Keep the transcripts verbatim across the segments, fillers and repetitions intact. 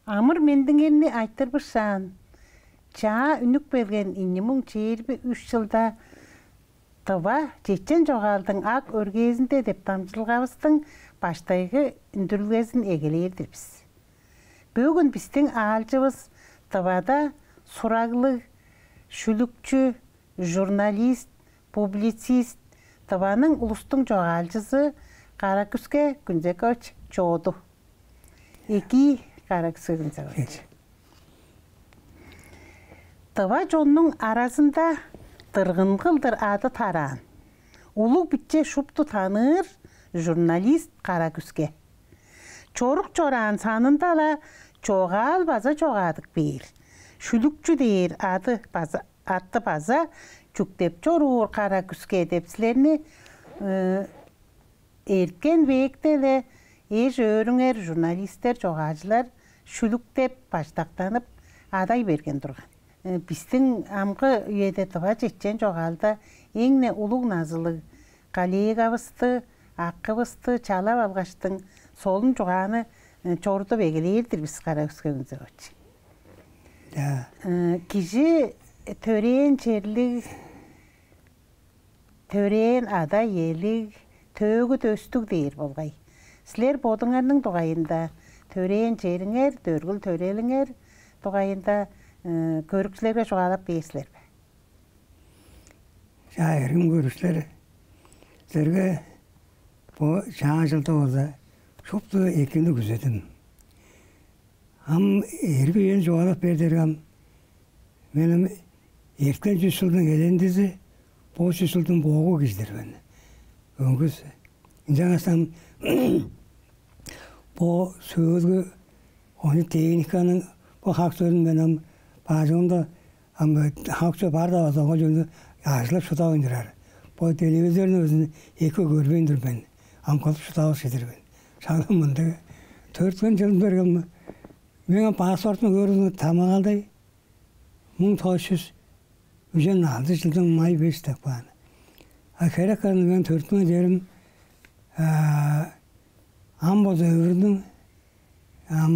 Амыр-мендиңерни айтырбышаан, чаа үнүп келген ийи муң чээрби үш чылда «Тыва чечен чогаалдың ак өргээзинде» деп дамчыдылгавыстың баштайгы үндүрүлгезин эгелээр-дир бис. Бөгүн бистиң аалчывыс Тывада сураглыг, шүлүкчү, журналист, публицист, Тываның улустуң чогаалчызы Кара-Күске Күнзекович Чооду. Экии, Кара-Күске Күнзекович. Тыва чоннуң аразында дыргын кылдыр ады тараан, улуг-биче шупту таныыр журналист Кара-Күске. Чорук чораан санында-ла чогаал база чогаадып бээр, шүлүкчү дээр ады база, атты база чүктеп чоруур Кара-Күске деп силерни, э, эрткен векте-ле эш-өөрүңер, журналистер, чогаалчылар шүлүктеп, баштактанып адай берген турган. Э, бистиң амгы үеде тыва чечен чогаалда эң-не улуг назылыг коллегавысты, акывысты чалап алгаштың, солун чугааны, э, чорудуп эгелээр-дир бис, Кара-Күске Күнзекович. Э, кижи төрээн черлиг, төрээн ада-иелиг, төөгү-дөстүг дээр болгай. Силер бодуңарның дугайында, төрээн чериңер, дөргүл-төрелиңер дугайында, э, көрүкчүлерге чугаалап бээр силер бе? Чаа, эргим көрүкчүлер, силерге бо чаа чылда болза шупту экини күзедим. Ам эрги үени чугаалап бээр дээрге, ам мен ам эрткен чүс чылдың элендизи, бо чүс чылдың боогу кижи-дир мен. Өңгүс. Ынчангаш ам бо сөөлгү ону техниканың бо хак сөөлүн мен ам бажыңымда ам хак чүве бар-даа болза, ол чүвени ажыглап шыдавайн турар. Бо телевизорну өзүн эки көрбейн тур мен. Ам кылып шыдавас чедир мен. Шагда мындыг. Төрүттүнген чылым берген, мээң паспортум көөрүнү тамагалдай муң тос чүс үжен алды чылдың май беш деп каан. А херек кырында мен төрүттүнген черим, а, ам болза өвүрүнүң, ам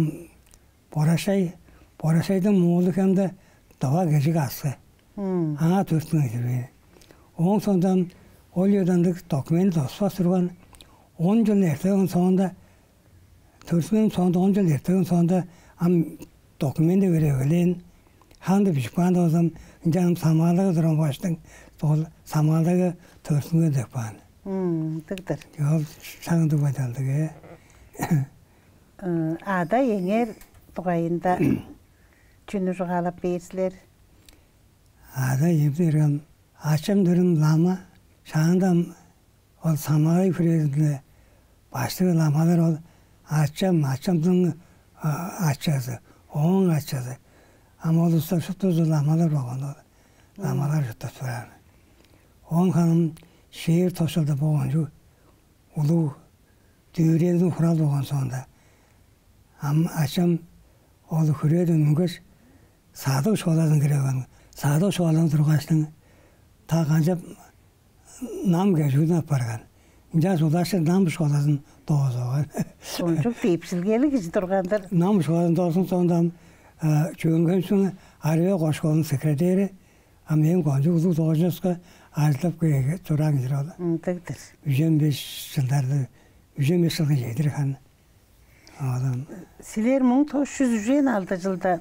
Борашай, Борашайдың муулу хемде Дова кежик аскы. Аңаа төрүттүнген чер бээр. Ооң соонда ол үеде ындыг документ тоспас турган. Он чыл эрткен соонда, төрүттүнген соонда, он чыл эрткен соонда ам документ берип эгелээн. Ханды бижип каан болзам, ынчан ам самаалдага турган баштың, ол самаалдага төрүттүнген деп каан. Ындыг-дыр. Ол шагындыг байдалдыг, э. Ада-иеңер дугайында чүнү чугаалап бээр силер? Ада-ием дээрге ам ачам-даа лама, шаанда ам ол самаалдыг хүрээзинде баштыг ламалар ол ачам, ачамның, а, ачазы, ооң ачазы. Ам ол улустар шуптузу ламалар болган, ол ламалар чурттап турар. Оон харын шээр тос чылда болган чүве, улуг дүвүрелдиг хурал болган соонда, ам ачам ол хүрээден үнгеш, садык школазын кире барган. Садык школазын тургаштың, та канчап нам кежигүн апарган. Ынчангаш улаштыр нам школазын доозуп алган. Кончуг тиипшилгелиг кижи турган-дыр. Нам школазын доозуп соонда ам, а, Чөөн-Хемчиктиң Арбек кошколунуң секретары, а мээң кончуг улуг должностька ажылдап кээр турган кижи ол. Ындыг-дыр. Үжен беш чылдарда, үжен беш чылга чедир харын. Оон силер муң тос чүс үжен алды чылда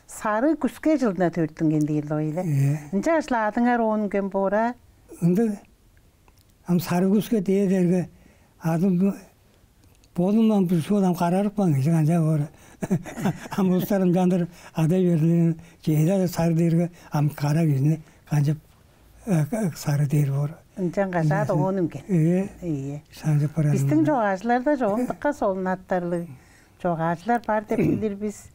Сарыг-Күске чылында төрүттүнген дээр-ле ол, ийе. Ийе. Ынчангаш-ла адыңар оон үнген боор аа? Ындыг. Ам Сарыг-Күске дээр дээрге, адым бо-, бодум ам бир шуут ам карарып каан кижи, канчап боор. Ам улустар ынчандыр адай бергенин, чеже сарыг дээрге, ам кара кижини канчап, э, сарыг дээр боор. Ынчангаш ада оон үнген. Ийе. Ийе. Шаңчып барар. Бистиң чогаалчыларда чогум дыка солун аттарлыг чогаалчылар бар деп билир бис.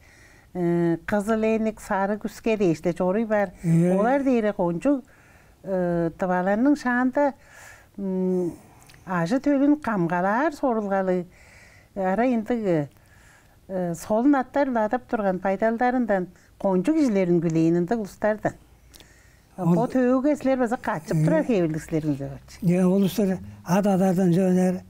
Э, Кызыл-Эник, Сарыг-Күске дээш-ле чоруй баар. Ийе. Олар дээрге кончуг, э, тываларның шаанда, м, ажы-төлүн камгалаар сорулгалыг, арай ындыг, э, солун аттар-ла адап турган байдалдарындан кончуг кижилер үнгүлээн ындыг улустардан. Бо төөгүге силер база катчып турар хевирлиг силер, Күнзекович. Ийе, ол улустар ат адаардан чүве,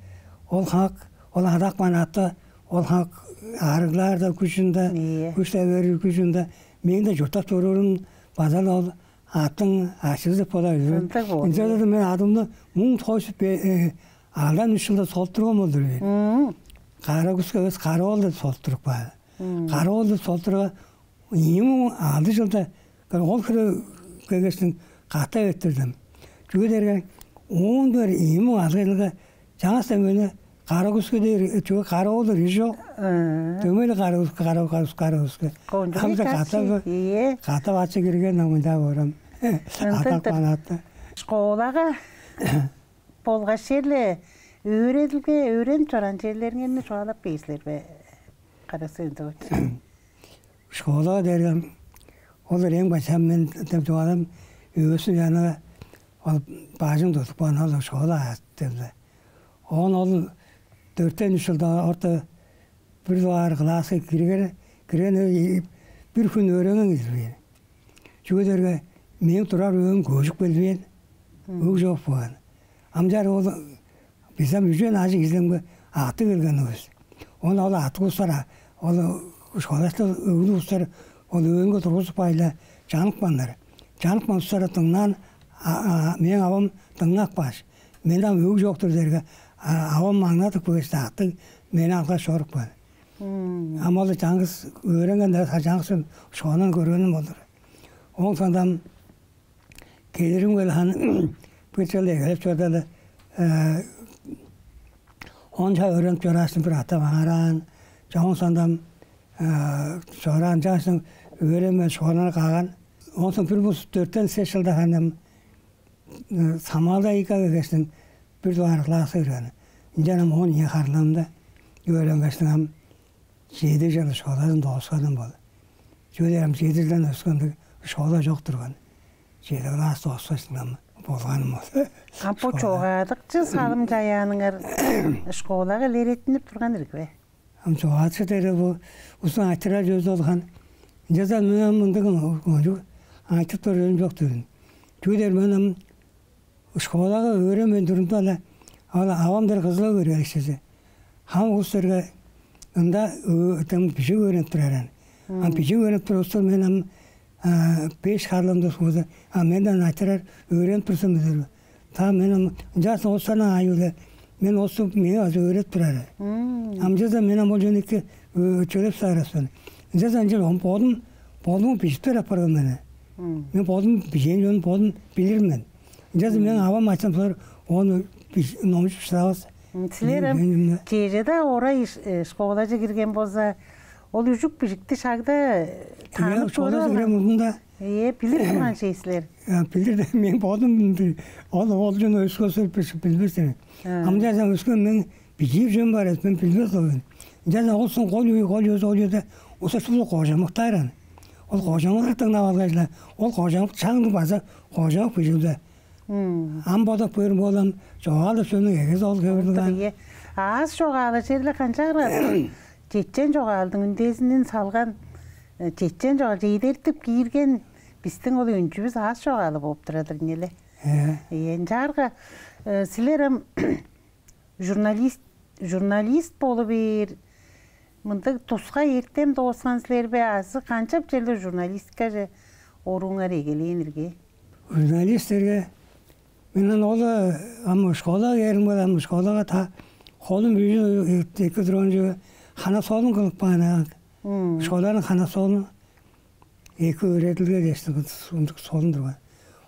ол хамык, ол адап каан атты, ол хамык арыглаар-даа күш ында, ийе, күш-даа берир күш ында. Мээң-даа чурттап чоруурум база-ла ол аъттың ачызы деп болар. Ындыг боор. Ынчалза-даа мен аъдымны муң тос чүс бе-, э, алдан үш чылда солуттурган болдур мен. Мм. Кара-Күске эвес, Кара-оол деп солуттуруп каан. Мм. Кара-оол деп солуттурган ийи муң алды чылда ол хире келгештиң катап эрттирдим. Чүге дээрге оон бээр ийи муң алды чылга чаңгыс-даа мени Кара-Күске дээр, чүге, Кара-оол дээр кижи чок. Э. Дөмей-ле Кара-Күске, Кара-Күске, Кара-Күске. Кончуг. Ам-даа катап, ийе, катап ачы кирген, ам мында боор ам. Ындыг-дыр. Адак-манаатты. Школага болгаш черле өөредилге, өөренип чораан черлериңерни чугаалап бээр силер бе, Кара-Күске Өндүрүгүш? Школага дээрге ол эң башта мен деп чугаалап, өөзү чанынга ол бажың тудуп каан, ол школа аът деп-ле. Оон ол дөртен үш чылда орта бир дугаар класска кирген, кирген, бир хүн өөренген кижи мен. Чүге дээрге мээң турар өөвүм көжүп келбээн, өг чок болган. Ам чаа ол бис ам үжен ажыг кижи-ле аъттыг келген бис. Оон ол аъттыг улустар, ол школачылар, өглүг улустар ол өөнге тургузуп кааш-ла чанып кааннар. Чанып каан улустар дыңнаан, а, а, мээң авам дыңнап кааш, мен ам өг чок-тур дээрге, а, авам маңнадып кээш, аъттыг мени алгаш чорупкан. Мм. Ам ол чаңгыс өөренгенде, чаңгыс школаны көргеним ол-дур. Ооң соонда ам келирим кел ханы бир чыл эгелеп чорда-ла, э, он чаа өөренип чорааш-тың, бир ата маңараан, чогун сондам, э, чораан, чаштың өөренмес школаны каган. Оон соң бир бус дөртен сес чылда ханам, э, Самалда ийикке келгештиң бир дугаар класска кирген. Ынчан ам он ийи харлыымда өөренгештиң ам чеди чыл школазын доосканым бол. Чүге дээрге ам чеди чылдан өскенде школа чок турган. Чеди класс дооскаштың ам болганым ол. А бо школа. Чогаадыкчы салым-чаяаныңар школага илереттинип турган ирги бе? Ам чогаадыкчы дээрге бо узун айтырар чүве болган. Ынчалза-даа мен ам мындыг кончуг айтып турарым чок-тур мен. Чүге дээрге мен ам школага өөренмейн турумда-ла, ол авам-дыр Кызыл-Ог эргелекчизи. Хамык улус дээрге ында, ы, тем бижик өөренип турар аан. Ам бижик өөренип турар улустар, мен ам, а, беш харлыымда сугда, а, менден айтырар, өөренип тур сен бе дээр. Та мен ам ынчааш улустарның аайы-биле, мен улусту меңээ база өөредип турар. Ам ынчалза мен ам ол чонну эки, ы, чөлеп саарас мен. Ынчалза ынчаар ам бодум, бодум бижиптер апарган мен. Мен бодум бижээн чонум бодум билир мен. Ынчалза мээң авам айтсам, солар ону бижи-, номчуп шыдавас. Силер ам чеже-даа орай ш-, э, школаже кирген болза, ол үжүк-бижикти шагда, э, танып школаже көрүп кирген алган мурнунда. Ээ, билир турган чей силер. Э, билир де, мен бодум бил-, ол, ол чон өске сөп билбес-тир. Ам чаа өске мен бижиир чүвем бар эвес, мен билбес ол мен. Ынчалза ол соң кол үе, кол үези, ол үеде улустар шупту кожамыктаар аан. Ол кожамыктар дыңнап алгаш-ла, ол кожамык чаңдыг база кожамык бижип-ле. Ам бодап көрүм, ол ам чогаал деп чүвениң эгези ол хевирлиг аан. Ийе. Аас чогаалы черле канчаарга чечен чогаалдың үндезинин салган, э, чечен чогаал чедертип киирген бистиң ол өнчүвүс аас чогаалы болуп турар-дыр ийин але. Э. Ийе, ынчаарга, э, силер ам журналист, журналист болу бээр, мындыг тускай эртем дооскан силер бе, азы канчап черле журналистикаже орууңар эгелээн ирги? Журналисттерге мен ам ол, ам школага кээримге, ам школага та холум үжү эки турган чүве, хана солун кылып каан. Школаның хана солун. Эки өөредилге дээштиң солун турган.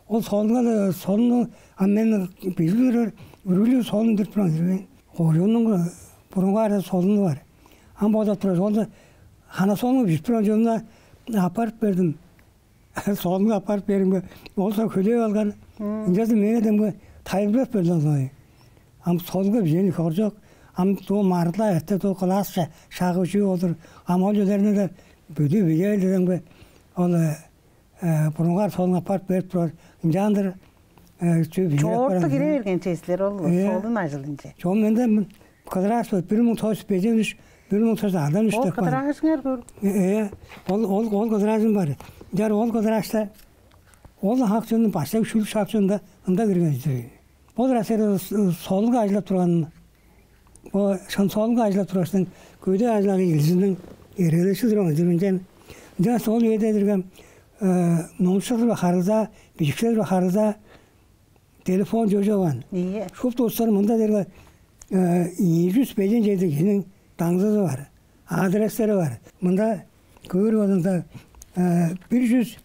Ол солунга-ла, солунну, а мен билип көрөр, үргүлчү солун деп турган мен. Кожууннуң бурунгаар солуну бар. Ам бодап турар, ол-даа хана солунга бижип турган чонуна аппарат бердим. Солунга аппарат бердим, ол соң хүлээп алган. Ынчалза меңээ демге тайылбырлап берди ол. Ам солунга бижээн хоржок. Ам дуу маргылдаа эрте, дуу класс ша-, шагы чүү болур. Ам ол чүвелерни-даа бүдүү билбейн дедим бе, ол, э, бурунгаар солун аппарат берип турар. Ынчаан-дыр, э, чүү билип. Чоорту кире берген чей силер ол, э, солун ажылынче. Чон менде кыдырааш бир муң тос чүс бежен үш, бир муң тос чүс алдан үш. Ол деп бар. Кыдыраашыңар көрүп. Э, э, ол, ол, ол кыдыраашым бар. Ынчаар ол кыдыраашта ол хак чонну баштайгы шүлүк шак чонда ында кирген чүве. Ол ырасыырда солунга ажылдап турган Бо шын солунга ажылдап тургаш, көдээ ажыл-агый килдизиниң эргелекчизи турган кижи мен. Ынчан сол үеде дирген номчукчулар-биле харылзаа, бижикчилер-биле харылзаа, телефон чожаваан. Ийе. Шупту улустар мында дээрге ийи чүс бежен чеди кижиниң даңзызы бар, адрестери бар. Мында көөр болзуңза, бир чүс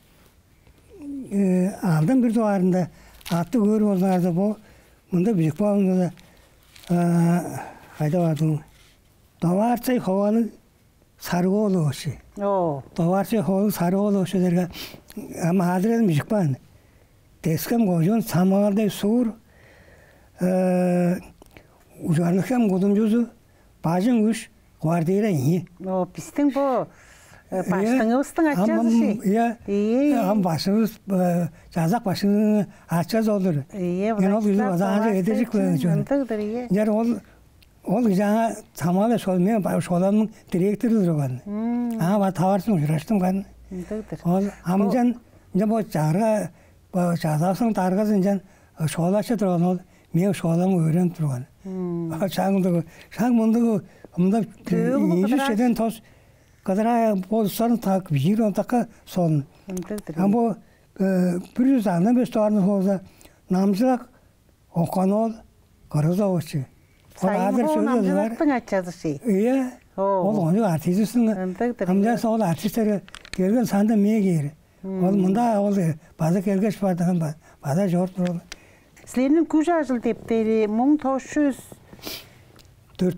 алдан бир дугаарында атты көөр болзуңарза, бо мында бижип каалыңза, кайда баадың? Доваарчай Ховалыг Сарыг-оол Оощу. Оо. Доваарчай Ховалыг Сарыг-оол Оощу дээрге ам адрезин бижип каан. Тес-Хем кожуун, Самагалдай суур, Ужарлыг-Хем кудумчузу, бажың үш, квартира ийи. Оо, бистиң бо баштыңывыстың ачазы ши. Ийе. Ийе. Ам башкывыс, Чазак башкының ачазы ол-дур. Ийе. Мен ол кижини база аажок эдержик билген чүве. Ындыг-дыр, ийе. Ынчаар ол Ол кижи аңаа самаалай школа, мен школамның директору турган. Аңаа баар таваржым ужураштым каан. Ындыг-дыр. Ол амчан ынча бо чагырга, бо Чазаавыстың даргазы ынчан школачы турган ол, мен школамга өөренип турган. Шаң мындыг, шаң мындыг, мында ийи чүс чеден тос кыдыраа болзуптарын так бижиир онтакка солун. Ындыг-дыр. Ам бо бир чүс алдан беш дугаарында болза, Намчылак Окан-оол Кыргыс-оолович. Ол Сайын-оол Намчылактың ачазы ши. Ийе. Ол кончуг артистиң. Ындыг-дыр. Ам чаа ол артистер келген санда мээ кээр. Ол мында ол база келгеш бардыгын база чоруп турган. Силерниң күш ажыл дептери муң тос чүс дөрт,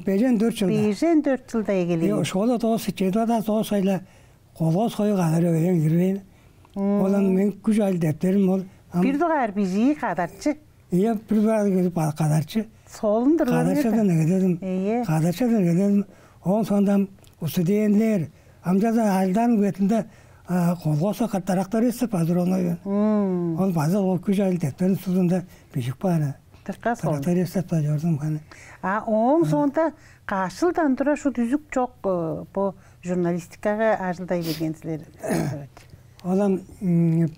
бежен дөрт чылда. Бежен дөрт чылда эгелээн. Школа доос, чедилада доос айла колгосс хойу кадар эгелээн кирбээн. Ол ам мен күш ажыл дептерим ол. Бир дугаар бижии кадарчы. Ийе, бир дугаар кадарчы. Солун-дур. Кадарчыдан эгеледим. Ийе. Кадарчыдан эгеледим. Ооң соонда ам устудиенлер, амчаза ажылдаан үетинде колгосс дарактар эстеп базыр оңой. Ол база ол күш ажыл дептерин судунда бижип кааны. Дыка солун. Дарактар эстеп базыр ордум ханы. А ооң соонда каш чылдан тура шут үзүк чок бо журналистикага ажылдай берген силер? Ол ам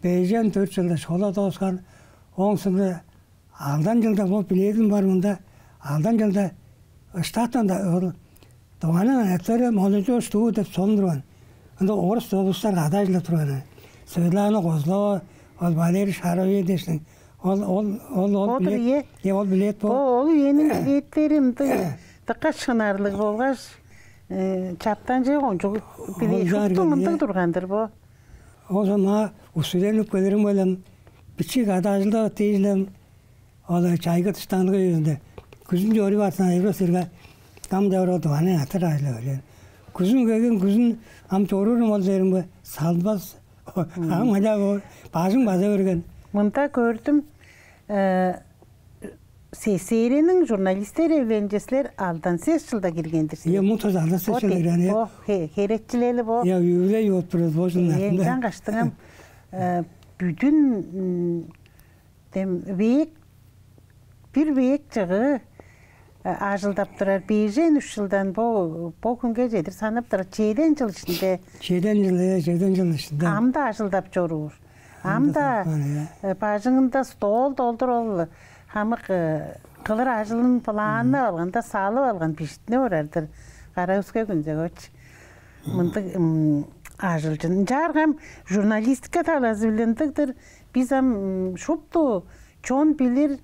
бежен дөрт чылда школа дооскан, ооң соонда алдан чылда бо билетим бар мында, алдан чылда штаттан да ол Тываның аттары молодёжь туу деп солун турган. Ында орус улустар кады ажылдап турган. Светлана Козлова, ол Валерий Шароведичтиң, ол ол ол ол Бодур билет. Ие, ол билет бо. Ол үениң билеттери ындыг дыка шынарлыг болгаш чаптанчыы кончуг билет шупту мындыг турган-дыр бо. Ол замаа устуден келирим белем, бичии кады ажылдап дээжилем. Ол чайгы дыштанылга үезинде күзүн чоруй баарсан айбас ирге, ам чору дываны атыр айла берген. Күзүн келген күзүн ам чоруурум ол дээримге салбас. Ам ада бо бажың база берген. Мында көрдүм, СССР-ниң журналисттер эвленче силер алдан сес чылда кирген-дир силер. Муң тос алдан сес чылда кирген. Бо херечилели бо. Я юбилей болуп турат бо жылдың артында. Ынчан каштыңам бүдүн дем век, бир век чыгыы ажылдап турар. Бежен үш чылдан бо бо хүнге чедир санап турар. Чеден чыл ишинде. Чеден чыл, э, чеден чыл ишинде. Амда ажылдап чоруур. Амда бажыңында стол долдур ол хамык кылыр ажылын планнап алганда салып алган бижитине орар-дыр. Кара өске күнзегөч мындыг ажылчын. Ынчаарга ам журналистика талазы-биле ындыг-дыр. Бис ам шупту чон билир,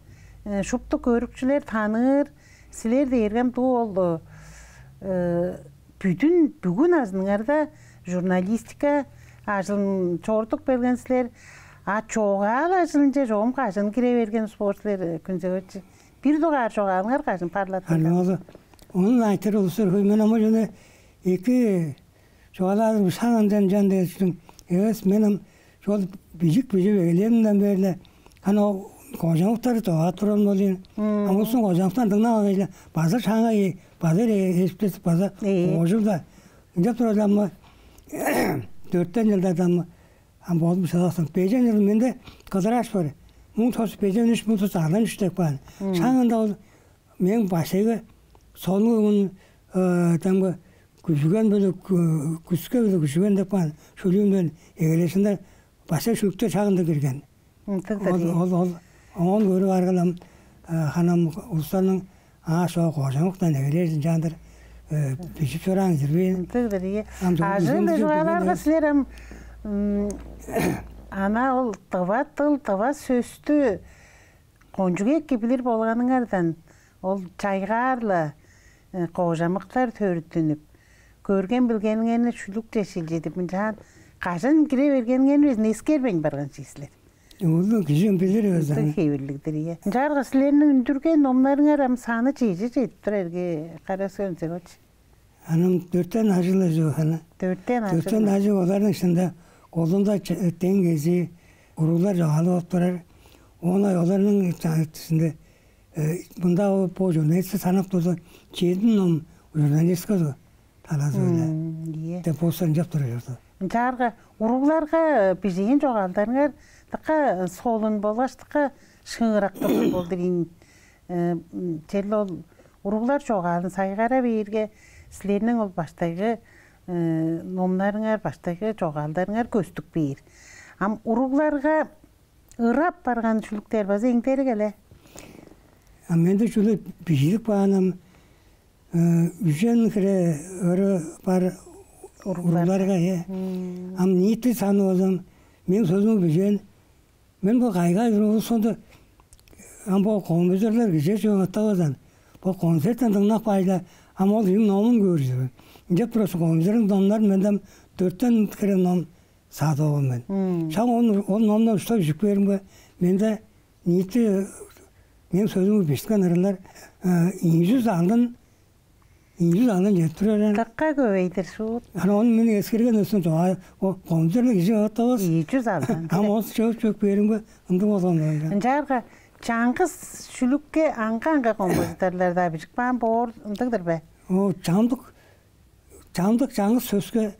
шупту көрүкчүлер таныыр. Силер дээрге ам дуу ол бүдүн бүгү назыныңарда журналистика ажылын чорудуп келген силер. А чогаал ажылынче чогум кажан кире берген улус боор силер, Күнзегечи? Бир дугаар чогаалыңар кажан парлаттынган? Аны ол, ону айтыр улустар хөй. Мен омой чүнү эки чугаалаадым, шак ынчан ынчан дээштиң. Эвес, мен ам чол бижик бижип эгелээримден бээр-ле, хан ол кожамыктар догаап турган болуйн. Ам улустуң кожамыктарын дыңнап алгаш-ла база шааңга база эжиптес база кожуп-ла ынчап турар-ла. Ам дөртен чылдарда ам ам болдум шыдавастан. Бежен чыл менде кыдырааш бар. Муң тос бежен үч, муң тос алдан үч деп каан. Шааңында ол мээң баштайгы сонуун демге күжүген биле күске биле күжүген деп каан шүлүүнден эгелешинде баштай шүлүктер шагында кирген. Ол ол ол оон көрүп аргалам ханам улустарның аа, шоо кожамыктан эгелээш ынчаандыр бижип чораан чүве. Ындыг-дыр, ийе. Ам чогум Ажыы-биле чугаалаарга, силер ам ана ол тыва дыл, тыва сөстү кончуг эки билир болганыңардан, ол чайгаар-ла кожамыктар төрүттүнүп, көрген-билгениңерни шүлүкче шилчидип, ынчаан кажан кире бергениңерни безин эскербейн барган чий силер. Улуг кижи билир өзүн. Ындыг хевирлиг-дир, ийе. Ынчаарга силерниң үндүрген номнарыңар ам саны чеже чедип турар эрге, Кара-Сөрүн Сергеевич? Аным дөртен ажыл эжи хана. Дөртен ажыл. Дөртен ажыл, оларның ишинде колунда дең кези уруглар чогаалы болуп турар. Оон оларның ичинде мында бо журналистти санап турза, чедин ном журналистика талазы-биле. Ийе. Деп болса ынчап тура чорду. Ынчаарга уругларга бижээн чогаалдарыңар дыка солун болгаш дыка шыырак турган болдур ийин. Черле ол уруглар чогаалын сайгара бээрге, силерниң ол баштайгы номнарыңар, баштайгы чогаалдарыңар көстүп бээр. Ам уругларга ырап барган шүлүктер база эңдерик эле. А менде чүле бижидип кааным, үжен хире ыры бар уругларга, э. Ам ниити саны болза, мен сөзүм бижээн, мен бо кайгай улус соонда, ам бо композиторлар кижи чүве ыттавазан, бо концерттен дыңнап каайла, ам ол кижиниң номун көөр чүве. Ынчап турасы композитордуң номнарын менден дөртен хире ном садып алган мен. Шак ол, ол номну уштап чүп кээримге, менде ниити, мен сөзүмү бижиткен ырылар ийи чүс алдан, ийи чүс алдан чедип турар. Дыка көвей-дир шуут. Ана ону мен эскерген өсүн чугаа, о, композиторлар кижи ыттавас. Ийи чүс алдан. Ам ол чыып чүп кээримге, ындыг болган. Ынчаарга чаңгыс шүлүкке аңга-аңга композиторлар-даа бижип каан боор, ындыг-дыр бе? О, чамдык чамдык чаңгыс сөске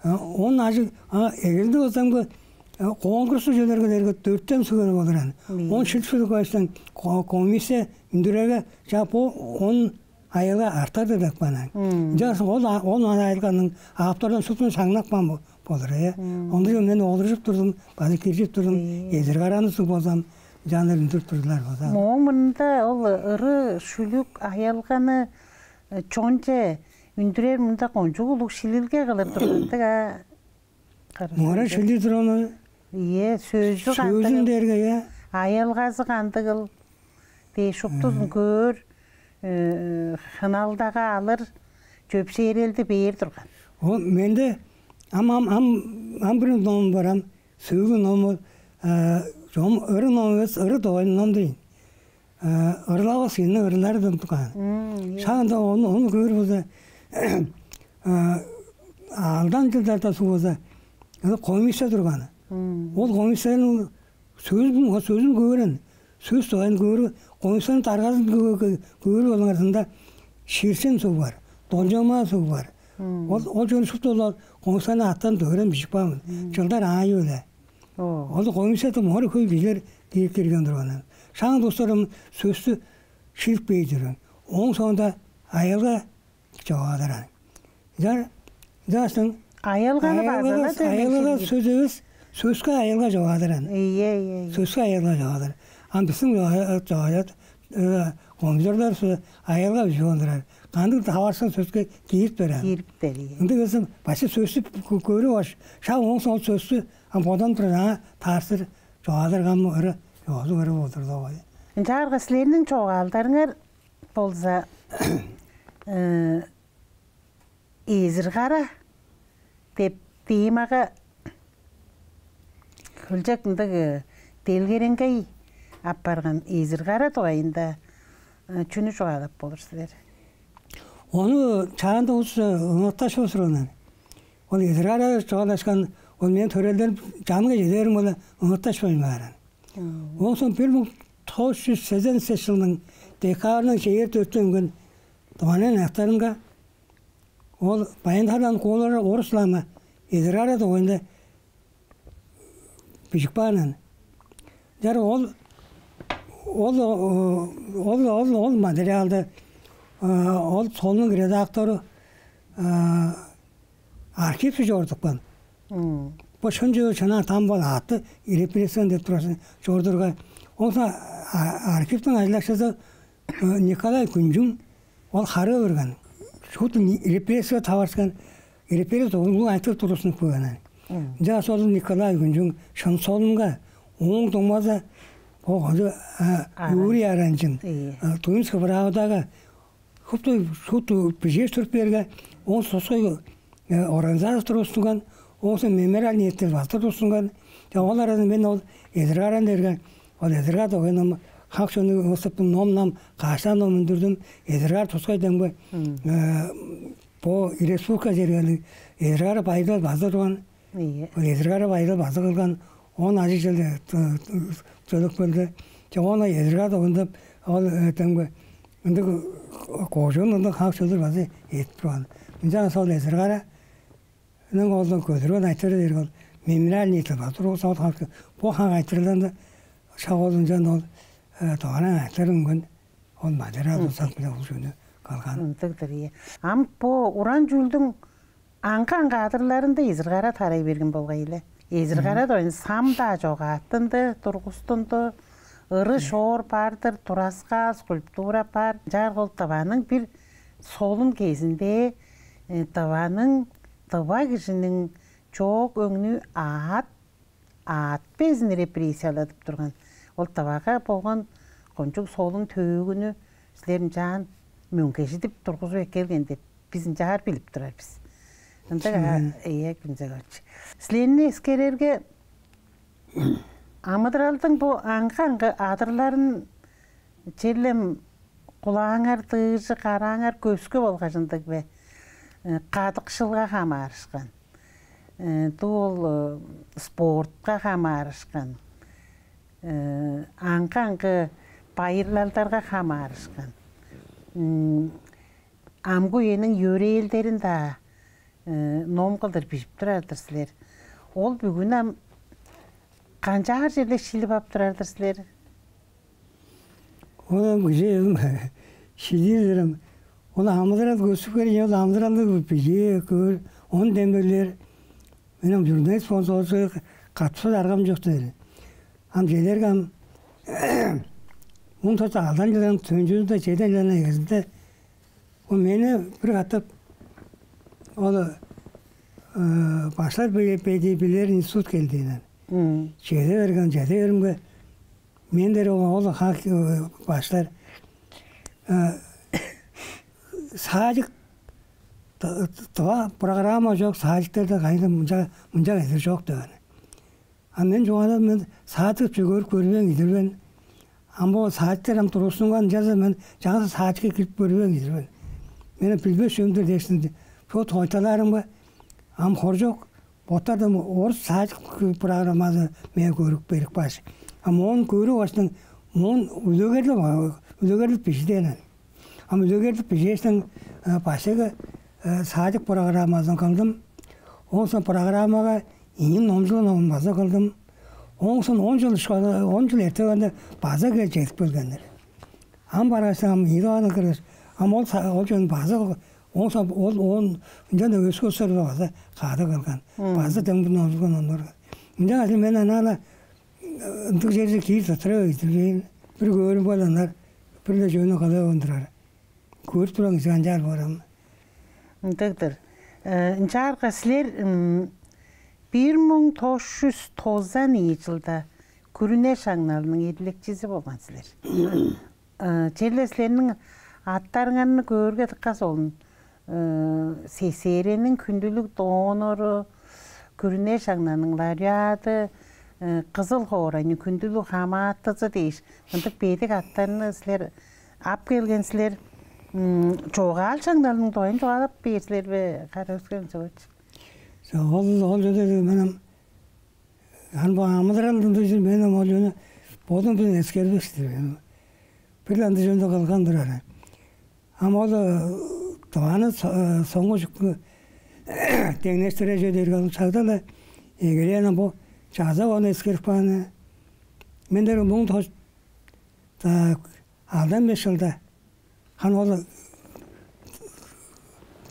он ажыг, эгелди болзамгы конкурстуг чүвелерге дээрге дөртен сүгер болур аан. Он шилчилиг байштан комиссия үндүрерге, чаа, бо он аялга артар деп каан аан. Ынчаарга ол он аялганың автордан шуптун шаңнап каан болур, э. Ондур мен олуржуп турдум, база киржип турдум, эзир караны суг болзам, жаныр үндүрүп турдулар база. Моң мында ол ыры, шүлүк, аялганы чонче үндүрер мында кончуг улуг шилилге кылыр тургандыг, а? Моңара шилир турганы. Ийе, сөзү сөзүн дээрге, ийе. Аялгазы кандыгыл дээш шуптузун көөр, хыналдага алыр, чөпшээрелди бээр турган. О, менде ам ам ам ам бир ном бар ам, сөөлү ном ол, чом ыры ном эвес, ыры дугайын ном дейн. Ырлавас кижиниң ырлары деп турган. Шаанда ону ону көөр болза, алдан жылдарда суг болза, комиссия турган. Ол комиссияның сөзүн сөзүн көөрүн, сөс дугайын көөрү, комиссияның даргазын көөрү болуңарзында Ширсен суг бар, Дончома суг бар. Ол ол жөн шупту олар комиссияны аттан дөрен бижип каан. Жылдар аайы беле. Ол комиссияда моору хөй кижилер кирип кирген турганнар. Шаң досторум сөстү шилип бээр чорган. Ооң соонда аялга чогаадыран. Жар жастың аялганы база аялга сөзүбүз сөскө аялга чогаадыран. Ийе, ийе. Сөскө аялга чогаадыр. Ам биздин чогаадат, комзорлар аялга бижип олурар. Кандыг таварсан сөскө кирип берер. Кирип берер. Ынды кызым бачы сөстү көрүп аш. Шак оң сол сөстү ам бодан турар, аңа таарсыр чогаадырган ыры, ёзу ыры болдур да. Ынчаарга силерниң чогаалдарыңар болза, эзир-кара деп темага хөлчек ындыг делгереңгей апарган эзир-кара дугайында чүнү чугаалап болур силер? Ону чаанда улус ынгыкташ болзур онан. Ол эзир-кара чугаалашкан, ол мен төрелден чанга чедерим ол ынгыкташ байн бааран. Оон соң бир муң тос чүс сезен сес чылдың декабрьның чээр дөртен күн Дыванын аяктарынга ол баяндарлан куулары орус лама эдирара дугайында бижип каанын. Чар ол ол ол ол ол материалды ол солунуң редактору архивче чорудупкан. Бо шынчы чынаа там бол ааты репрессияны деп турасың чорудурга. Оңса архивтиң ажылакчызы Николай Күнчүң ол харыы берген. Шуут репрессия таварышкан, репрессия улуг айтып турушунуп келген. Ынчангаш ол Николай Күнчүң шын солунга, ооң дуңмазы бо кожу Юрий Аранчын Тувинская правдага шупту шупту бижээш туруп берге, оон сосой организация тургустунган, оон соң мемориальный эттер база тургустунган. Ол аразында мен ол Эзиргааран дээрге, ол Эзиргаар деген ном, хак чонну ыстып ном-нам каштаан ном үндүрдүм. Эзиргаар тускай демги бо республика чергелиг Эзиргаар байдал база турган. Ийе. Ол Эзиргаар байдал база кылган. Он ажыг чыл чөлүп келди. Че оон Эзиргаар ондап ол демги ындыг кожуун ындыг хак чөлдүр база этип турган. Ынчангаш ол Эзиргаараның олдон көдүрген айтыры дээрге ол мемориальный тылга тургуза ол хак бо хак айтырыларында шак ол ынчан ол доонаан айтыры үнген ол материал болсак биле ол чүнү калган. Ындыгдыр, ийе. Ам бо уран чүүлдүң аңгы-аңгы адырларында Эзиргара тарай берген болгай-ла. Эзиргара дойн сам-даа чогааттынды, тургустунду, ыры шоор бар-дыр, тураскаал, скульптура бар. Ынчаарга ол Тываның бир солун кезинде Тываның, тыва кижиниң чоок өңнүү аът, аът безин репрессияладып турган. Ол Тывага болган кончуг солун төөгүнү силер ынчаан мөңгежидип тургузуп эккелген деп биз ынчаар билип турар бис. Ындыг аа, ийе, Күнзекович. Силерни эскерерге, амыдыралдың бо аңгы-аңгы адырларын черлем кулааңар дыыжы, карааңар көскү болгаш ындыг бе? Кадыкшылга хамаарышкан, дуу ол спортка хамаарышкан, аңгы-аңгы байырлалдарга хамаарышкан, амгы үениң йөрээлдерин-даа ном кылдыр бижип турар-дыр силер. Ол бүгүн ам канчаар черле шилип ап турар-дыр силер? Ол ам кижи эвим шилиир-дир ам. Ол амыдырал көстүп келген, ол амыдыралды бижээ, көөр, ону демдеглээр. Мен ам журналист болза, ол катпас аргам чок дээр. Ам чедерге ам муң тос алдан чылдың төнчүзүнде, чеден чылдың эгезинде ол мени бир катап ол баштар беди билер институт келди. Чеде берген, чеде беримге мен дер ол хак баштар садик тыва программа чок, садиктерде кайда мынча мынча эдер чок деген. А мен чугаалап, мен саадып чүгөрүп көрбээн кижи мен. Ам бо саадыптар ам тургустунган чаза мен чаңгыс саадыкка кирип көрбээн кижи мен. Мен билбес чүвем-дир дээштиң, бо тойтталаарымга ам хоржок боттардан орус саадык программазы меңээ көрүп берип кааш. А моон көрүп аштың, моон үлегерлеп үлегерлеп бижидээни. Ам үлегерлип бижээштиң башкы садик программазын кылдым. Оон соң программага ийин номчулун база кылдым. Оон соң он жыл ушкада, он жыл эртегенде база кел чедип келгеннер. Ам баргаш ам ийи дугаардан кыргаш, ам ол ол жөн база оон соң ол оон ынчан өске устар база каада калган. База демдин номчулган оннор. Ынчан мен анаа ындыг черже киир тыттыра өйдүрбээн. Бир көөрүм бол анар бир-ле чүвени кылып ондурар. Көрүп тураңыз, канчаар боор ам. Ындыг-дыр. Ынчаарга силер бир муң тос чүс тозан ийи чылда күрүне шаңналының эдилекчизи болган силер. Черле силерниң аттарыңарны көөрге дыка солун. Сесерениң хүндүлүг донору, күрүне шаңнаның лауреаты, Кызыл хоорайның хүндүлүг хамаатызы дээш, мындыг бедик аттарны силер ап келген силер. Чогаал шаңналының доюн чугаалап бээр силер бе, Кара-Өскен Чогуч? Ол ол чүве мен ам хан бо амыдыралдың дужун мен ам ол чүвени бодум билен эскербес-тир мен. Бир андыг чүвени кылган турар. Ам ол Тываны соңгу чүктү деңнештире чүве дээрге, ол шагда-ла эгелээн ам бо чазак ону эскерип кааны. Мен дээрге муң тос алдан беш чылда, хан ол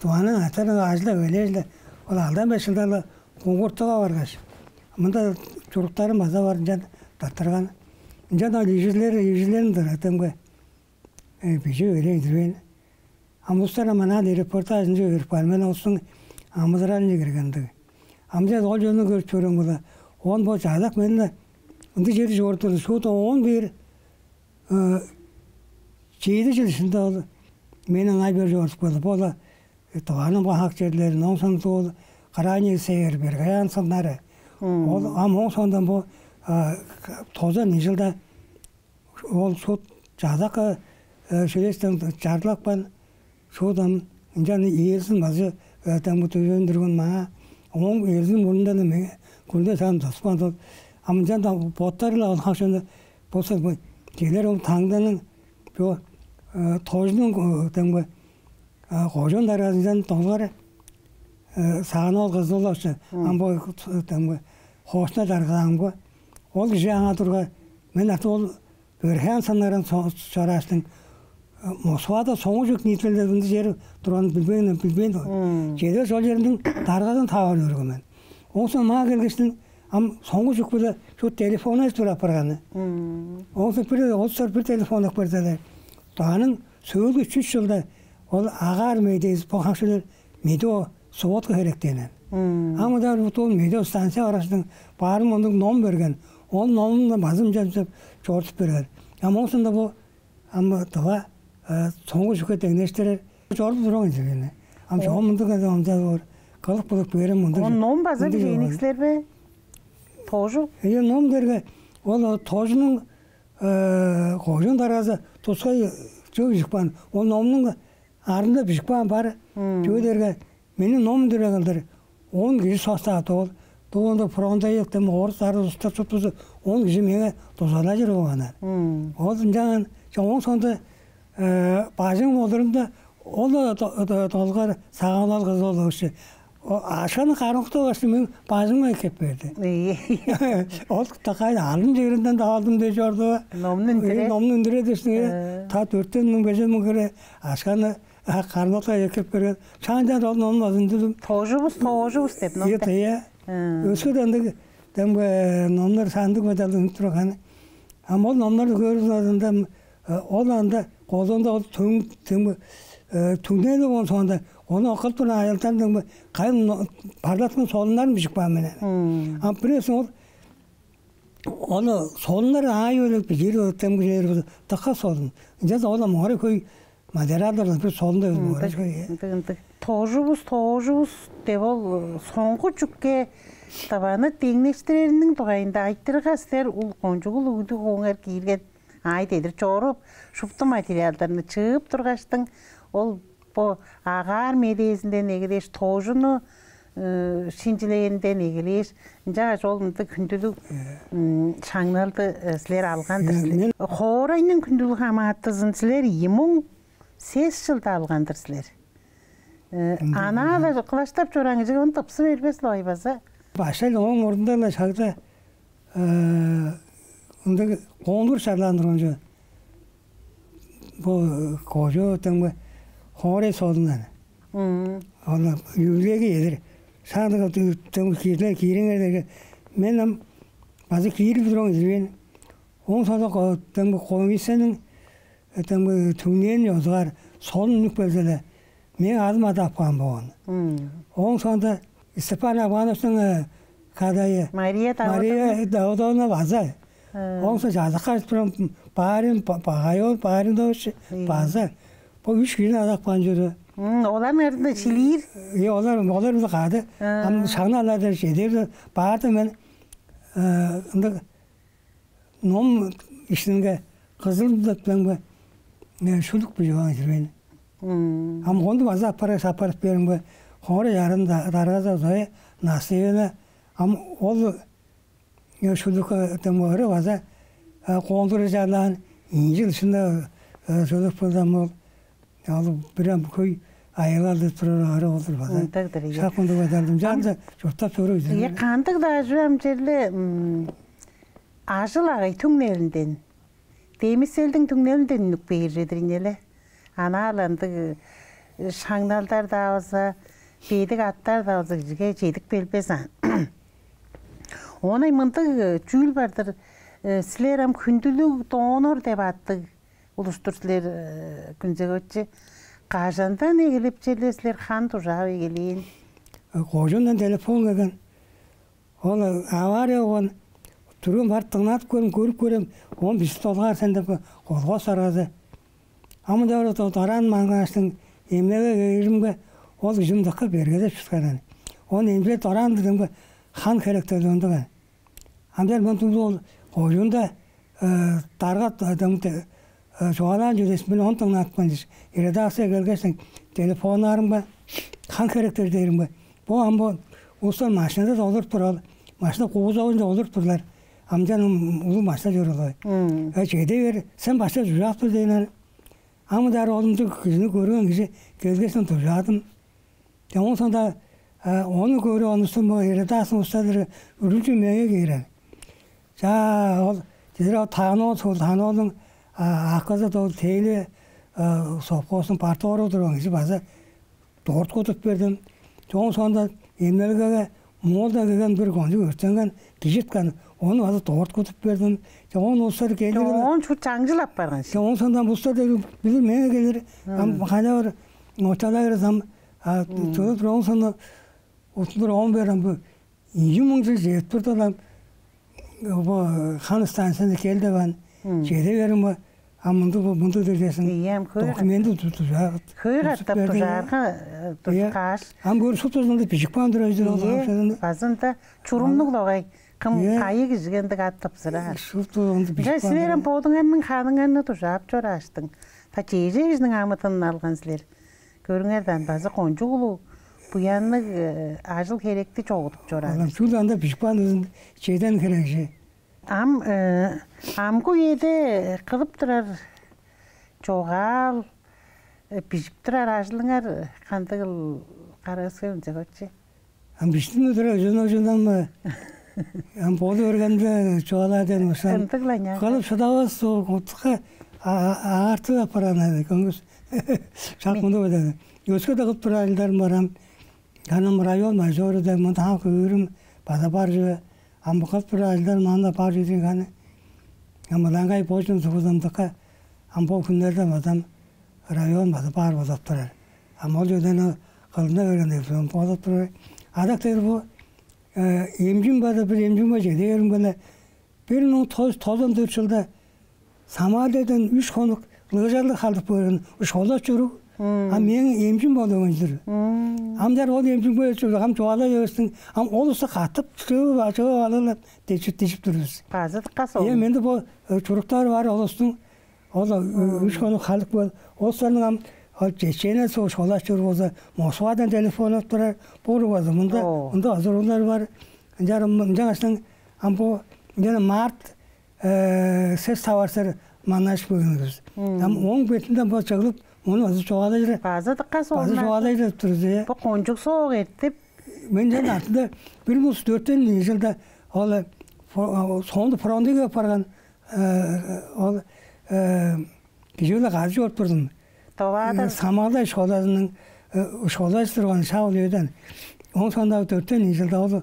Тываның аттарының ажылдап эгелээш-ле, ол алдан беш чылда-ла Куңгуртуга баргаш, мында чуруктарым база бар, ынчан тырттырган. Ынчан ол ижирлер, ижирлерим-дир, демге. Э, бижи берейн дивейн. Ам улустар ам анаа репортажынче берип каар. Мен улустуң амыдыралынче кирген дег. Ам чаа ол чонну көрүп чоруур болза, оон бо чаалак мени-ле ындыг черже чорудуптар. Шуут оон бээр, э, чеди чыл иштинде ол мени ыңай бээр чорудуп келди. Бо-ла, э, Тываның бо хак черлерин, ооң соонда ол крайний север, Верхоянск сыннары. Ол ам ооң соондан бо, а, тозан ийи чылда ол шуут чаалак, э, шөлестен чарлапкан, шуут ам ынчан Ээлзин база, э, демги дөжендирген маа. Ооң Ээлзин мурнундан меңээ күнде саам тыпкан ол. Ам ынчан-даа боттары-ла ол хак чонда болза, бо черлер ол Таңданың, бо, э, Тожунуң, э, демги, э, кожуун даргазындан долгар, э, Сагаан-оол Кызыл-оолович, ам бо, э, демги, Хоошта дарга-ла ам бо. Ол кижи аңаа тургаш, мен артык ол Верхоянск сыннардан со-, чорааштың, э, Москвада соңгу чүк ниитилелдеринде чери турганын билбейн, билбейн. Чедер ол чериниң даргазын таварып өөрүнген мен. Ооң соонда маңаа келгештиң, ам соңгу чүк-биле шуут телефоннар турап барганы. Ооң соонда бир, ол улустар бир телефоннап берди. Даанның сөөлгү үш чылда ол агаар медээзи, бо хак чүвелер медиа сводка херектенген. Ам ынчаар бут ол медиа станция бараштың баарын мындыг ном берген. Ол номну база ынчап чорудуп берген. Ам ооң соонда бо ам Тыва, э, соңгу чүкке деңнештирер чорудуп турган кижи. Ам чогум мындыг эде онза боор. Кылып-кылып берем мындыг. Ол ном база бижээниңер бе? Тожу? Ийе, ном дээрге ол, ол Тожунуң, э, кожуун даргазы тускай чүве бижип каан. Ол номнуң арнында бижип каан бар. Чүге дээрге мени ном үндүрер кылдыр он кижи составта ол. Дуу ында фронтовик, дем орус, арыс улустар шуптузу он кижи меңээ дузалажыр болган. Ол ынчанган, чо-, ооң соонда, э, бажың болурумда, ол-ла до-, до-, долгар Сагаан-оол Кызыл-оолович. Ол акшаны кармап кааш, мээң бажыңымга эккеп берди. Ийе. Ол дыка алым черинден-даа алдым дээш чорду. Номну үндүре. Э, номну үндүре дээштиң, э, та дөртен муң, бежен муң хире акшаны, а, кармап кааш эккеп берген. Шаанчаар ол номну база үндүрдүм. «Тожувус, тожувус» деп ном. Ийе, да. Ийе. Өске-даа ындыг, демги, номнар сандыг байдалда үнүп турган. Ам ол номнарны көрүп турганда, э, ол анда колунда ол түң-, түң-, э, түңнели болган соонда, ону кылып турган аялдарның кайын но-, парлаткан солуннарын бижип каан мен. Ам бирээзин ол, ону солуннар аайы-биле бижиир, демги чүвелер болза, дыка солун. Ынчалза-даа ол ам моңарай хөй материалдардан бир солунда. Ындыг, ындыг, ындыг. «Тожувус, тожувус» деп ол, э, соңгу чүкке Тываны деңнештирериниң дугайында айтырыгга силер ол кончуг улуг үндүг хууңар киирген. Аай дедир чоруп, шупту материалдарны чыып тургаштың, ол бо агаар медээзинден эгелээш, Тожуну, э, шинчилээнден эгелээш, ынчангаш ол мындыг хүндүлүг, м, шаңналды, э, силер алган-дыр силер. Хоорайның хүндүлүг хамаатызын силер ийи муң сес чылда алган-дыр силер. Э, ынча ана-ла кылаштап чораан кижи ону тыпсы бербес-ле ой база. Баштай ооң мурнунда-ла шагда, э, ындыг конкурс чарлаан турган чүве. Бо, э, кожуун, демги, хоорай солундан. Ону юбилейге чедир. Шаандык, демги, киириңер, киириңер дээрге, мен ам база киирип турган кижи мен. Ооң соонда ко-, демги, комиссияның, э, демги, түңнээн ёзугаар солун үнүп келзе-ле, мээң адым адап каан болган. Ооң соонда Степан Ивановичтиң, э, кадайы Мария Давыдовна. Мария Давыдовна база. Ооң соонда чазакка турган Барин, Ба-, Багай-оол Бариндович база. Бо үш кижини адап каан чорду. Оларның аразында шилиир. Э, олар, олар-биле кады. Ам шаңналдарда чедер баарда мен, э, ындыг ном иштинге Кызыл деп, демги, э, шүлүк бижип алган чүве мен. Ам ону база аппараш аппарып бериңер, хоорай чарыын да-, даргазы Зоя Насыевна. Ам ол, э, шүлүкке, демги, ыры база, э, конкурс чарлаан, ийи чыл иштинде, э, шүлүк болза, ам ол, ол бир ам хөй аялалды турар ары ол-дур база. Ындыг-дыр, ийе. Шак ындыг байдалдым. Ам чанча чурттап чоруур. Ийе, кандыг-даа чүве ам черле, м, ажыл-агый түңнелинден, демиселдиң түңнелинден үнүп кээр чүве-дир ийин але. Анаа-ла ындыг, э, шаңналдар-даа болза, бедик аттар-даа болза, кижиге чедип келбес аан. Оон ай мындыг, э, чүүл бар-дыр, э, силер ам хүндүлүг донор деп аттыг улус-тур силер, э, Күнзекович. Кажандан эгелеп черле силер хан дужаап эгелээн? Э, кожуундан телефон келген. Ол авария болган, түргүн барып дыңнадып көрем, көрүп көрем, оон бижип долгаар сен деп, колхоз даргазы. Ам ынча дораан маңнааштың эмнеге кээримге, ол кижи мындакка бергедеп чыткан. Оон эмчилер дораан дидимге, хан херектелди ондуган. Ам чер мындыг ол кожуунда, э, дарга, э, дем-, э, чугаалаан чүвезин мен оон дыңнадыпкан дээш, редакция келгештиң, телефоннарымга, хан херектер дээримге, бо ам бо улустар машинада долуруп турар, машина кузовунче олуруп турлар. Ам чер улуг машина чоруур. Э, чеде бер, сен башка чужаап тур дээн. Ам ынчаар ол ындыг кижини көрген кижи келгештиң дужаадым. Оон соонда, э, ону көрүп, ону устун бо редакциязының улустары үргүлчү меңээ киирер. Чаа, ол чедир ол Таанол суг, Таанолдуң, а, акызы ол Тээли, э, совхозунуң парторгу турган кижи база дорт кудуп бердим. Оон соонда эмнелгеге Моолдан келген бир кончуг өртенген кижи ыткан, ону база дорт кудуп бердим. Оон улустар келир. Оон шуут чаңчыл апарган. Оон соонда улустар дег билир меңээ келир. Ам кайда бар, очалай берес ам, а, чыгып тур, оон соонда утулур, оон бээр ам бо ийи муң чыл чедип турда-ла, бо хан станцияны кел деп ан, чеде бериң бо, а мындыг бо, мындыг дегесиң. Ийе, ам хөөр. Документи ту-, тужаагыт. Хөөр аттап берди, тужаарга, э, тужааш. Ам көөр шуптузунда бижип каан турар. Ийе, базында чурумнуг логай. Кым кайы кижиге ындыг ат тыпсыраар? Шуптузунда бижип каан. Силер ам бодуңарның ханыңарны дужаап чорааштың. Та чеже кижиниң амытынын алган силер. Көрүңер даан, база кончуг улуг буянныг, э, ажыл-херекти чогудуп чораан. Чүл анда бижип каан ызын чеден херекчи. Ам, э, амгы үеде кылып турар чогаал, э, бижип турар ажылыңар кандыгыл, Кара-Күске Күнзекович? Ам бижиттим-даа турар, ужун-ужундан-ла. Ам боду бергенде чугаалаар дээн болза, ындыг-ла ынча. Кылып шыдавас, ол кутка, а, а, артып апарган ады, көңгүс. Шак мындыг бодады. Өске-даа кылып турар ажылдарым бар ам. Харын ам район мажору деп мында ам хөөрүм база бар чүве. Ам бо кылып турар ажылдарым ам-даа бар чүве дийин харын. Ам ылаңгай божун сугузамдыкка, ам бо хүннерде база ам район база баар болуп турар. Ам ол чүведен кылдына берген деп бодап турар. Адак дээр бо, э, эмчим база бир эмчим бар, чеде бериң бе-ле. Бир муң тос-, тозан дөрт чылда Самаалдайдан үш хонук лыжалыг халдып көрген, школа чорук. А мээң эмчим болуп ынчыр. Ам чаар ол эмчимге чугула, ам чугаалай эвестиң, ам ол улусту катап чыып, чыып алыылап, дижип, дижип тур бис. База дыка сол. Э, менде бо, э, чуруктар бар, ол улустуң, ол, э, үш хонук халдып көр. Ол улустарның ам, ол чеченец, ол школа чорук болза, Москвадан телефон ап турар, бо уруг база мында, мында азыруулар бар. Ынчаар ам, ынчангаштың ам бо, ынчан март, э, сес таварсыр маннаш бөгүн кыз. Ам ооң бетинден бо чыглып, ону база чугаалажыр. База дыка, база чугаалажыр тур бис. Бо кончуг соок эртип. Мен чон артында бир муң дөртен ийи чылда ол, э, фо-, соонда фронтуга барган, э, ол, э, кижи-биле кады чоруп турдум. Доваада. Э, Самаалдай школазының, э, школазы турган шак ол үеден. Оон соонда дөртен ийи чылда ол,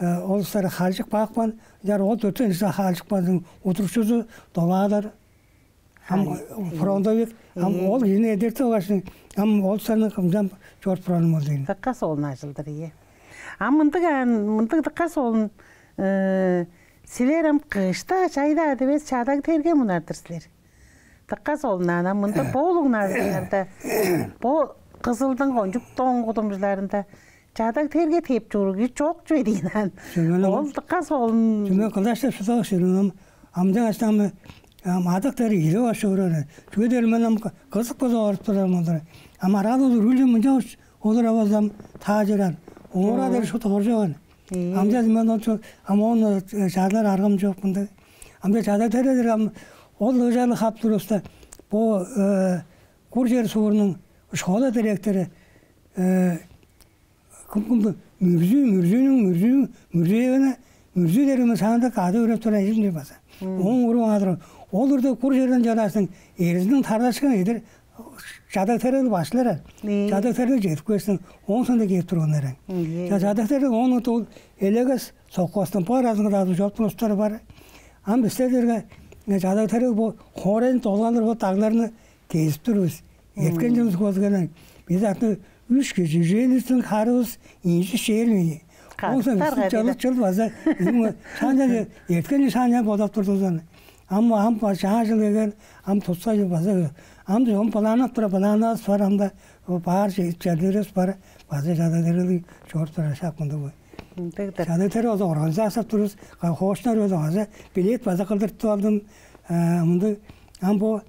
э, ол улустар халчып каапкан, чаар ол дөртен ийи чылда халчып каан удурукчузу Доваадар. Ам фронтовик, ам ол кижини эдертип алгаш, ам ол улустарны кымчам чоруп турарым ол дийин. Дыка солун ажыл-дыр, ийе. Ам мындыг, ам мындыг дыка солун, э, силер ам кышта, чайда дивес чадаг-терге мунар-дыр силер. Дыка солун, анаа мында бо улуг назыларда, бо Кызылдың кончуг доң кудумчуларында чадаг-терге тээп чоруур кижи чок чүве дийин аан. Ол дыка солун. Чүме кылдаш деп шыдавас чоруур ам, амдыг аштаамы, ам адак-тери ийилип аш чоруур. Чүге дээрге мен ам кызык болуп олуруп турарым ол-дур. Ам аргаан ол үргүлчү мынча олур авазам таажырар. Оора дер шут оржаван. Амдыг мен ол чу-, ам оон, э, чаарлар аргам чок мындыг. Амдыг чадаг-тери дер ам ол ыжаалы хап туруста, бо, э, Кур-Чер суурнуң школа директору, э, кым, кымды, Мүрзүү, Мүрзүүнүң, Мүрзүү, Мүрзүевна, Мүрзүү дээрге мен шаанда кады өөреп турар эжим деп база. Ооң уруг аңаа турган. Ол үрде Кур-Черден чорааш, эрзиниң таргашкын эдер чадаг-тери кылып башкылаар. Чадаг-тери чедип кээштиң, ооң соонда кээп турганнар. Ийе. Чадаг-тери оон ол Элегес совхозтуң бо аразынга-даа чоруп турар улустар бар. Ам бистерге Чадаг-Терек бо хоорайны долганыр бо дагларны кезип тур бис. Эрткен чылын сугазыганнар. Биз артны үш кижи үженистиң харывыс инчи шээр мени. Оңса Каттар бистиң чылы кадыда. Чыл база шаанда эрткен шаанда бодап турдузан. Ам ам ба чаа жыл эген ам тутса жыл база ам жон планап тура планабыз бар ам да баар черлерибиз бар база чадаг-терелиг чоруп тура шак мындыг бой. Ындыгдыр. Чадаг-Терек база организация турус хоочнар база база билет база кылдыртып алдым. Мындыг ам бо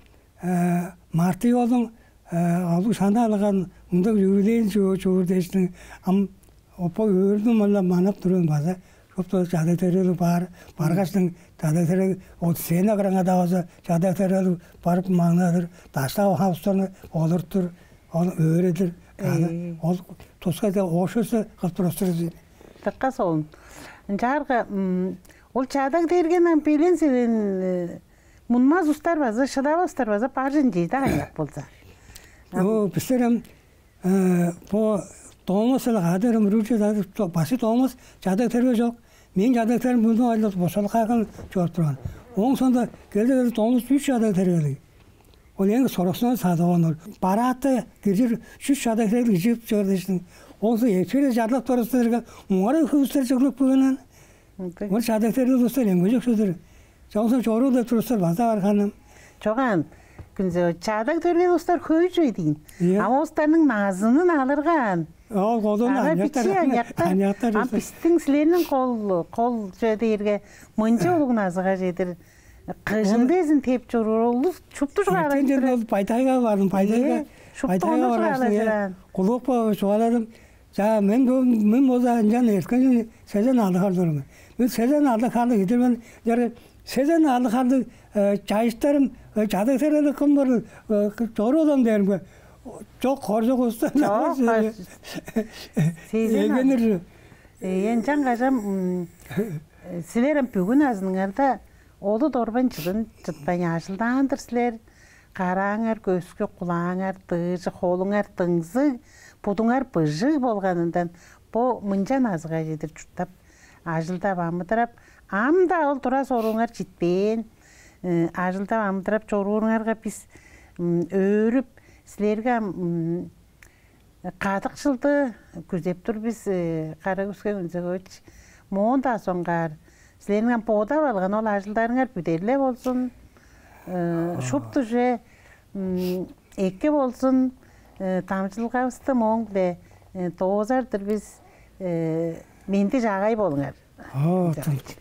Мартый олуң алыг шанаалыган мындыг юбилейин чуур дээштиң ам опа өөрүнү мала манап турган база шупту чадаг-терелиг бар баргаштың чадаг-терелиг ол сцена кыраңа да база чадаг-терелиг барып маңнадыр даштаа хавыстарны олуртур ол өөредир ол тускай да ошуса кылып турустур. Дыкка солун. Ынчаарга ол чадаг дээрген ам белен силен мунмас устар база шыдавастар база бар жын жейди аныяк болза. О бистер ам бо доңмас эле кадырым руче башы доңмас чадаг тербе жок. Мен чадаг тербе муну айлап бошалып кайган чоруп турган. Оң сонда келди келди доңмас үч чадаг тербелиг. Ол эң сороксунан садып онур. Бараатта киржир үч чадаг тербелиг киржип чор дээштиң. Оң сон эпсире жарлап турусту дерге муңара хөвүстер чыглып көгенен. Ол чадаг тербелиг устар эң көжөксөдүр. Чоңсун чоруур деп турустар база бар ханым. Чоган күнзө чадаг төрген устар хөй чүве дейн. Ам устарның назынын алыргаан. Ол колдон Ага бичи аняктар. Аняктар. Ам бистиң силерниң кол кол чүве дээрге мынча улуг назыга чедир кыжын безин теп чоруур улус чупту Эртен жугаалап ол байдайга бардым. Байдайга. Шупту Байдайга ону баргаш. Жугаалажыран. Кулук чугааладым. За мен бу мен болза ынчан эрткен сезен алды харлыг мен. Мен сезен алды харлыг идер мен. Жары сезен алды харлыг жайыштарым чадаг серелик кым бар чору олам дээрим. Жок хоржок уста. Жок. Сезен Эгенир. Энчан кажам силерем бүгүн азыныңарда олу дорбан чыдын чытпайн ажылдаан-дыр силер. Карааңар көскү, кулааңар дыыжы, холуңар дыңзыг, будуңар быжыг болганындан бо мынчан азыга чедир чурттап, ажылдап амыдырап, ам-даа ол тура сорууңар читпээн. Ажылдап амыдырап чорууруңарга бис өөрүп, силерге ам кадыкшылды күзеп тур бис, Кара-Күске Күнзекович. Моон-даа соңгаар силерниң ам бодап алган ол ажылдарыңар бүдерле болзун. Шуптуже эки болзун. Дамчылгавысты мооң-биле доозар-дыр бис. Менди чаагай болуңар. Оо, Күнзекович.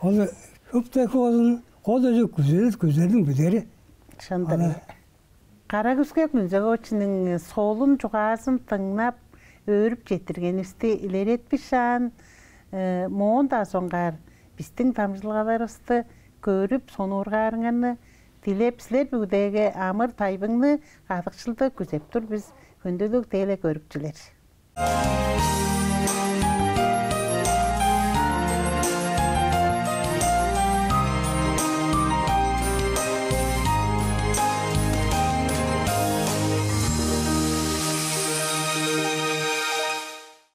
Ол шупту эки болзун. Кол өзү күзел күзелдиң бүдери. Шындыр. Кара-Күске Күнзековичиниң солун чугаазын дыңнап, өөрүп четтиргенивисти илеретпишаан, моон-даа соңгаар бистиң дамчылгаларывысты көрүп, сонуургаарыңарны дилеп, силер бүгүдеге амыр-тайбыңны, кадыкшылды күзеп тур бис, хүндүлүг телекөрүкчүлер.